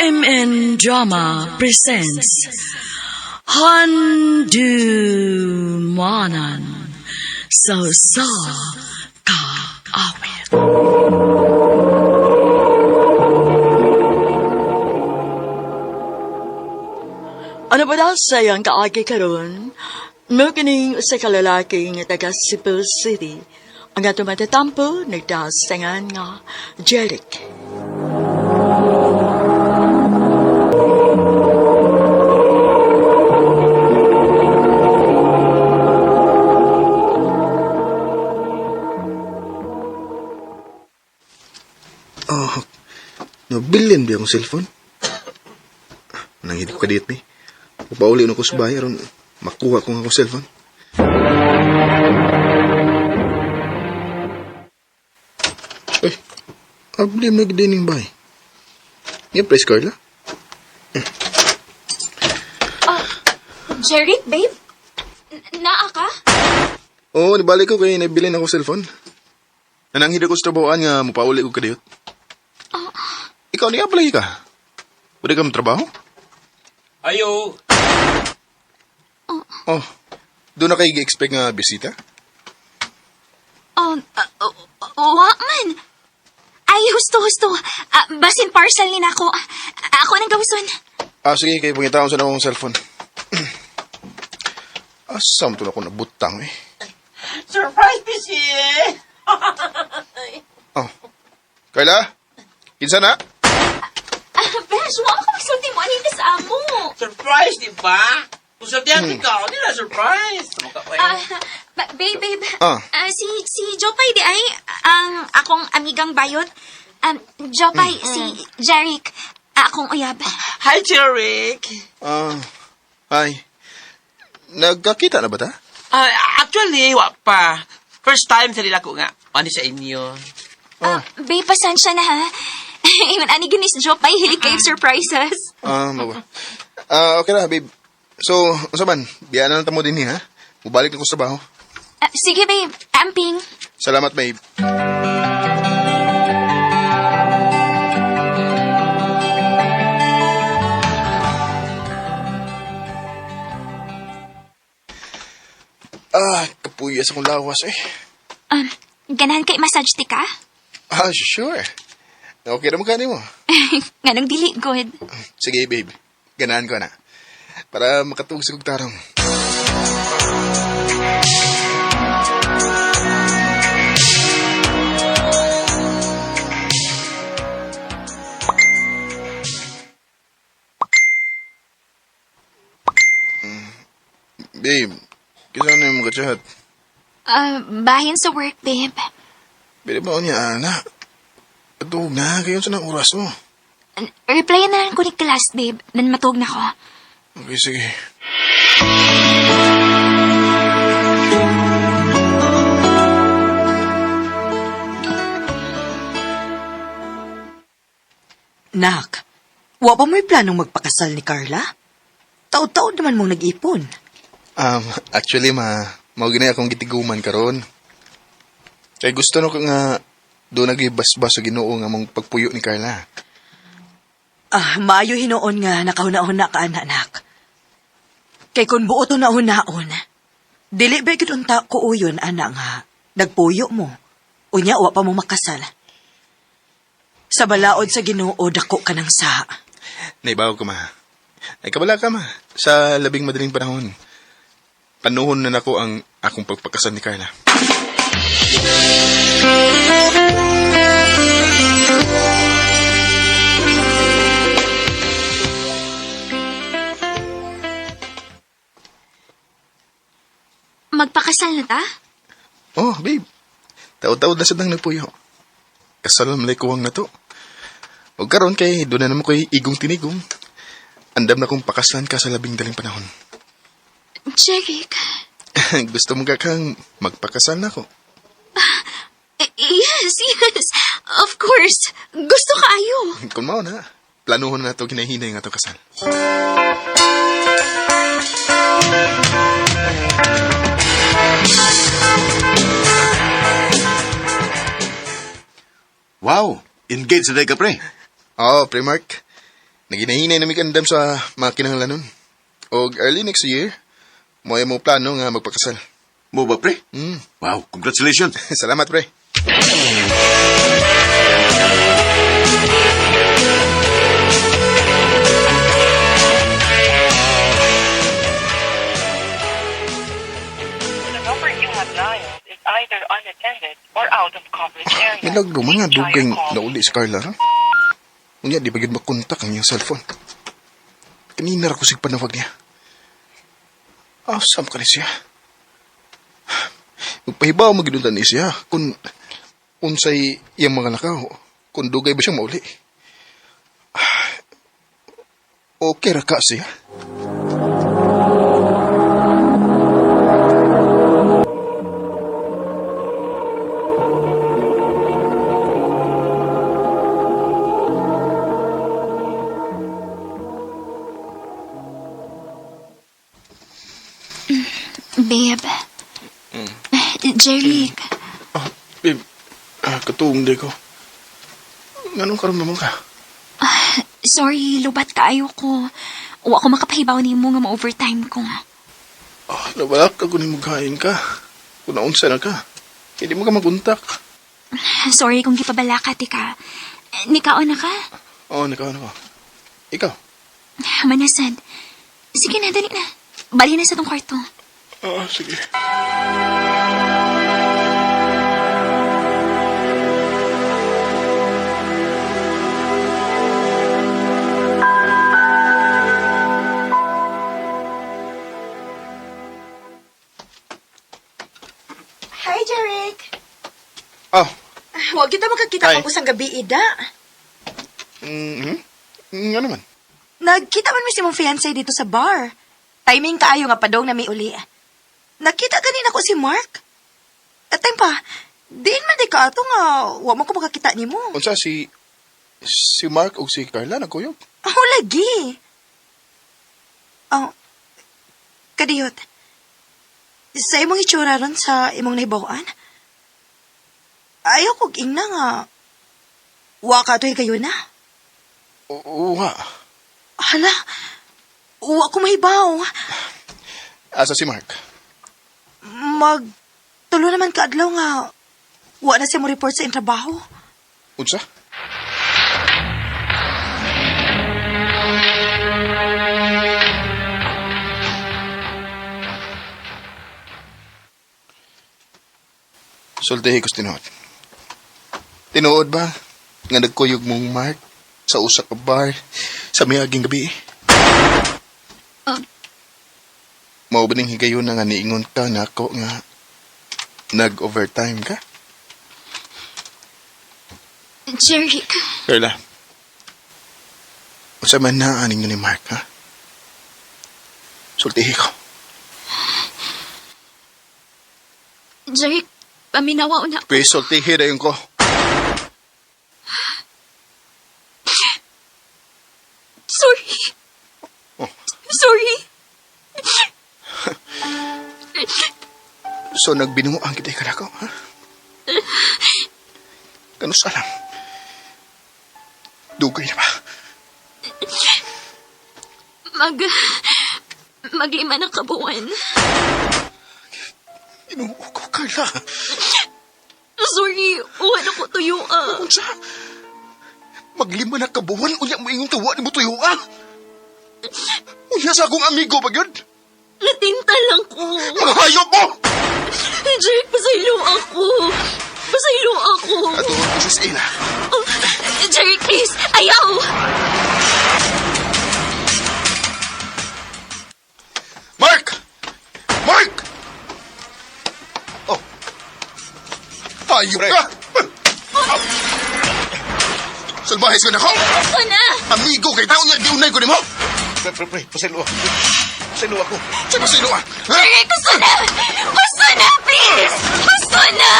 MN Drama presents Handumanan sa Usa Ka Awit. Ano ba daw sayang kaagi karon? Mo kining usa ka lalaki nga taga Cebu City. Ang ato matatampo nagdasangan nga Jeric. Oh, nabilin ba akong cellphone? Nanghid ko kadit ni. Upauli na ko sa bahay aron makuha ko nga akong cellphone. Eh, abli mo dining bahay. Nga press Carla? Jeric, babe? Naa ka? Oo, nibalik ko kay nabilin ako cellphone. Nananghid ako sa trabahoan nga mupauli ko kadiyot. Ikaw niya pala ka. Pwede ka trabaho? Ayo, Oh, doon na kayo gi-expect nga bisita? Wa man. Ay, husto, husto. Ah, basin parcel ni nako. Ako nang gawson. Ah, sige, kay pangitaon sa akong cellphone. Asam to na ako nabutang eh. Surprise, busy! Oh. Kayla? Kinsa na? Ah, Besh, wa ka magsulti mo anita sa amo. Surprise, di ba? Kung sultihan ka, di na surprise. Mukha ko eh. Ah, babe, babe. Ah. Ah, si Jopay di ay ang akong amigang bayot. Jopay, si Jeric, akong uyab. Hi, Jeric! Ah, hi. Nagkakita na ba ta? Ah, actually, wa pa. First time sa nila ko nga. Ano sa inyo? Ah, babe, pasensya na ha. Ingon ani ginis Jopay, hilig kayo surprises. Ah, mawa. Ah, okay na, babe. So, unsa man? Biya na lang ta mo din ha. Mubalik na ko sa trabaho. Ah, sige, babe. Amping. Salamat, babe. Ah, kapuyas akong lawas eh. Ganahan kay massage ti ka? Ah, sure. Okay naman ka mo. Nganong dili good. Sige, babe. Ganahan ko na. Para makatuog sa kong tarong. Babe, kisa na yung mga chat. Ah, bahin sa work, babe. Pwede ba niya, ana? Patug na, kayo sa nang oras mo. Reply na lang ko ni class, babe. Nan matug na ko. Okay, sige. Nak, wa pa mo'y planong magpakasal ni Carla? Taod-taod naman mong nag-ipon. Actually, ma, mao gini akong gitiguman karon. Kay gusto no ko nga do nagibasbas sa Ginoo nga mong pagpuyo ni Carla. Ah, maayo hinuon nga nakahuna-huna ka, anak, nak. Kay kung buot na hunaon, dili ba gid unta ko uyon, anak nga, nagpuyo mo. Unya, wa pa mo makasal. Sa balaod sa Ginoo, dako ka ng saa. Naibaw ko ma. Ay kabala ka ma sa labing madaling panahon. Panuhon na nako ang akong pagpakasal ni Carla. Magpakasal na ta? Oh, babe. Taod-taod na sa dang nagpuyo. Kasal man lay kuwang na to. Og karon kay doon na naman ko'y igong tinigong. Andam na kong pakaslan ka sa labing daling panahon. Jeric. Gusto mo ka kang magpakasal na ako. Yes, yes. Of course. Gusto kaayo. Kung mao na, planuhon na ito ginahinay nga itong kasal. Wow! Engaged na ka, pre. Oo, pre Mark. Naginahinay na mi kandam sa mga kinahanglanon. Og early next year, mo mo plano nga magpakasal. Mo ba, pre? Mm. Wow, congratulations. Salamat, pre. The number you have dialed is either unattended or out of coverage area. Milagro man nga Please try dugay your call nauli si Carla, ha? Unya, di ba gyud makontak ang iyang cellphone? Kanina ra ko sig panawag niya. Awesome ka ni siya. Magpahibaw magiduntan ni siya kung unsay iyang mga nakaw, kung dugay ba siyang mauli. Okay ra ka siya. Babe. Jeric, Ah, babe, katuong di ko. Nganong karon naman ka? sorry, lubat kaayo ko. Wa ko makapahibaw nimo nga ma-overtime ko. Ah, nabalak ka kung nimughain ka. Kung naunsa na ka. Hindi mo ka maguntak. Sorry kung gipabala ka, tika. Nikaon na ka? Oo, oh, nakaw na ko. Ikaw? Manasad. Sige na, dali na. Bali na sa tong kwarto. Oo, sige. Hi, Jeric. Oh, Huwag kita makakita Hi. pag usang gabi, Ida. mm-hmm. Nga naman. Nagkita man mi si mong fiancé dito sa bar. Timing kaayo nga padong na mi uli. Nakita kanina ko si Mark. At time pa, diin man di ka ato nga wa mo ko makakita nimo. Unsa si si Mark o si Carla nagkuyog? Oh, lagi. Oh, kadiyot. Sa imong itsura ron sa imong nahibawan, ayaw kog ingna nga wa ka to'y kayo na. Oo nga. Hala, wa ko mahibaw. Asa si Mark? Mag tulo naman kaadlaw nga wa na siya mo report sa iyang trabaho. Unsa? Sultihi ko sa tinuod. Tinuod ba nga nagkuyog mong Mark sa usa ka bar sa miaging gabi? Ah. Mao ba ning higayon na nga niingon ka nako nga nag-overtime ka? Jeric, Carla. Unsa man na aning ni Mark, ha? Sultihi ko. Jeric, paminawa na. Pwes, sultihi na yun ko. Sorry. Oh. Sorry. So, nagbinuang kita ka ko, ha? Kanus alam? Dugay na ba? Mag... Maglima ng kabuuan. Inuo ko, Carla. Sorry, uwan ako tuyo ah. Unsa? Maglima na kabuwan, unya mo ingong tuwa ni mo tuyo, ah? Unya sa akong amigo ba yun? Natinta lang ko. Mga hayop mo! Jeric, pasaylo ako. Pasaylo ako. Ato ko sa ila. Oh, Jeric, please, ayaw! Mark! Mark! Oh. Hayop ka! Salbahes ka na ko! Gusto na! Amigo kay tao niya, giunay ko nimo! Pre, pre, pre, pasaylo ako. Pasaylo ako. Sa pasilo ah! Ha? Jeric, gusto na! Gusto na, please! Gusto na!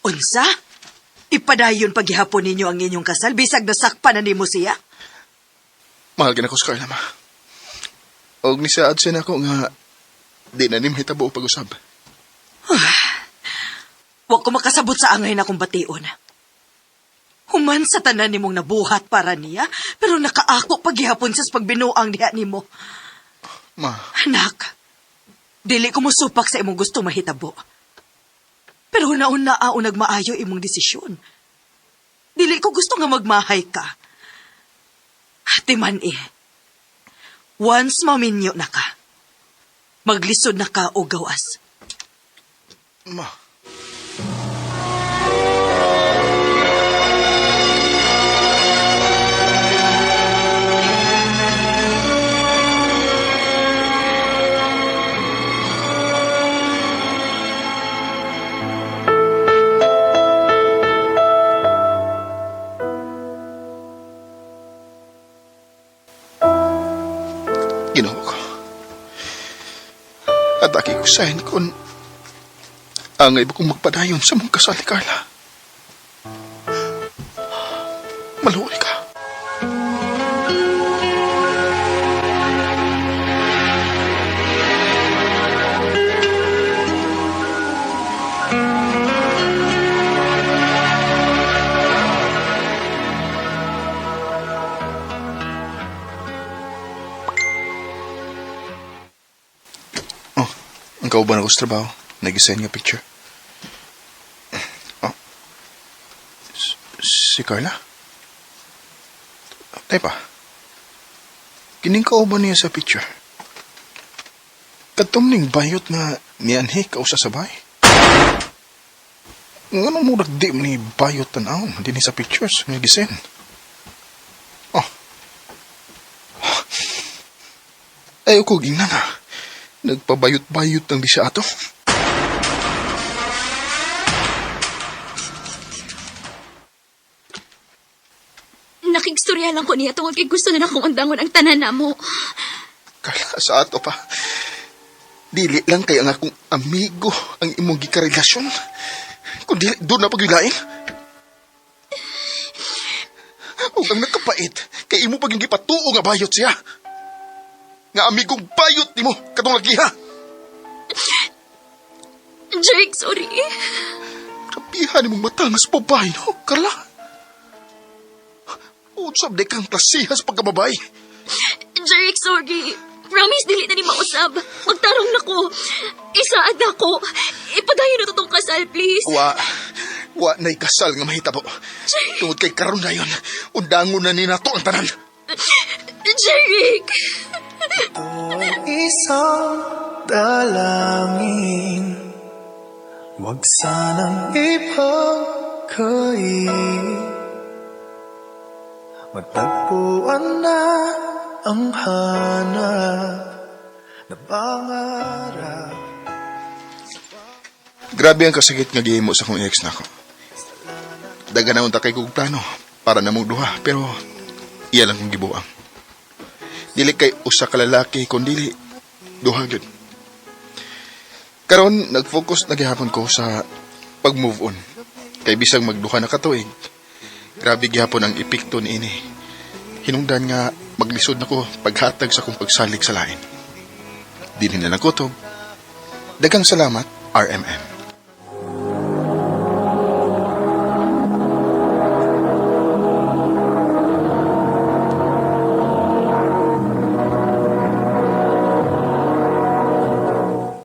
Unsa? Ipadayon paghihapon ninyo ang inyong kasal bisag nasakpan na nimo siya. Mahal ka na ko sa Carla, ma. Og nisaad siya nako nga di na nim hitabo og pag-usab. Wa ko makasabot sa angay na kong bation. Human sa tanan nimong nabuhat para niya, pero nakaako paghihapon sa pagbinuang diha nimo. Ma, Anak, dili ko mosupak sa imong gusto mahitabo. Pero una-una ao nagmaayo imong desisyon. Dili ko gusto nga magmahay ka. Ate man eh. Once maminyo na ka, maglisod na ka o gawas. Ma. Ginoo ko. Atake ko sahin kung angay ba kong magpadayon sa mong kasal ni Carla. Maluoy ka. Oh, ang kauban ako sa trabaho. Nag-send nga picture. Oh. Si Carla? Tay pa. Kining kauban niya sa picture. Katumning bayot na nianhi kausa sa bay. Nga murag di man ni bayot tanawon din sa pictures nga gisend. Oh. Ayaw ko gingnan ha. Nagpabayot-bayot ang di siya ato. Nakigstorya lang ko niya tungod kay gusto na akong undangon ang tanan namo. Kala sa ato pa. Dili lang kay ang akong amigo ang imong gikarelasyon. Kung dili, doon na pagwilain. Ug ang nakapait, kay imo pag gipatuo nga bayot siya. Nga amigong bayot nimo katong lagiha. Jeric, sorry. Kapihan nimong matangas babae, no? Carla. Unsab di kang klasihas pagkababay. Jeric, sorry. Promise, dili na ni mausab. Magtarong na ko. Isaad na ko. Ipadayon na to tong kasal, please. Wa, wa na'y kasal nga mahitabo. Tungod kay karon na yon, undangon na ni nato ang tanan. Jeric! Isang dalangin, huwag sanang ipagkait. Matagpuan na ang hanap na pangarap. Grabe ang kasakit nga gihimo sa akong ex nako. Daga na unta kay kog plano para namong duha pero iya lang kong gibuang. Dili kay usa ka lalaki kun dili duha gyud. Karon nag-focus na gihapon ko sa pag-move on. Kay bisag magduha na ka tuig. Grabe gihapon ang epekto niini. Hinungdan nga maglisod nako paghatag sa akong pagsalig sa lain. Dinhi na lang kutob. Daghang salamat, RMN.